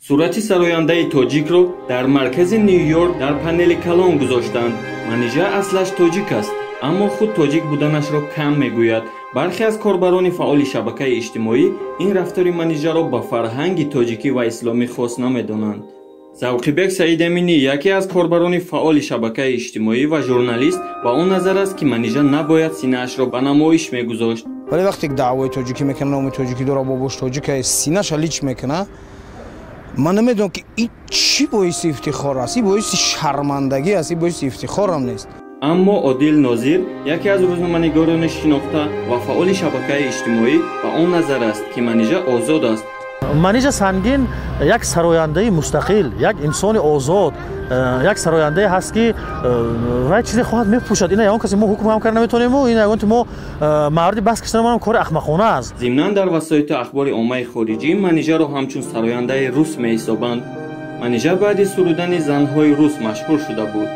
Сурати сарояндаи тоҷикро дар маркази Ню-Йорк дар панели калон гузоштанд. Манижа аслаш тоҷик аст, аммо худ тоҷик буданашро кам мегӯяд. Бархе аз корбарони фаъоли шабакаи иҷтимоӣ ин рафтори Манижаро ба фарҳанги тоҷикӣ ва исломӣ хос намедонанд. Завқибек Саидаминӣ, яке аз корбарони фаъоли шабакаи иҷтимоӣ ва журналист, ба он назар аст, ки Манижа набояд синаашро ба намоиш мегузошт. Вале вақте ки даъвои тоҷикӣ мекунад, номи тоҷикӣ дора, бобош тоҷика, синаша лич мекунад, ман намедонам, ки ин чӣ боиси ифтихор аст. Ин боиси шармандагӣ аст, ин боиси ифтихорам нест. Аммо Одил Нозир, яке аз рӯзноманигорони шинохта ва фаъоли шабакаи иҷтимоӣ, ба он назар аст, ки Манижа озод аст. Манижа Сангин як сарояндаи мустақил, як инсони озод, як сарояндае ҳаст, ки вай чизе хоҳад, мепӯшад. Ина ягон касе мо ҳукм ҳам карда наметавонему, ин ягон мо мавриди баҳс кашидан кори ахмақона аст. Зимнан, дар васоити ахбори оммаи хориҷӣ Манижаро ҳамчун сарояндаи рус меҳисобанд. Манижа баъди сурудани занҳои рус машҳур шуда буд.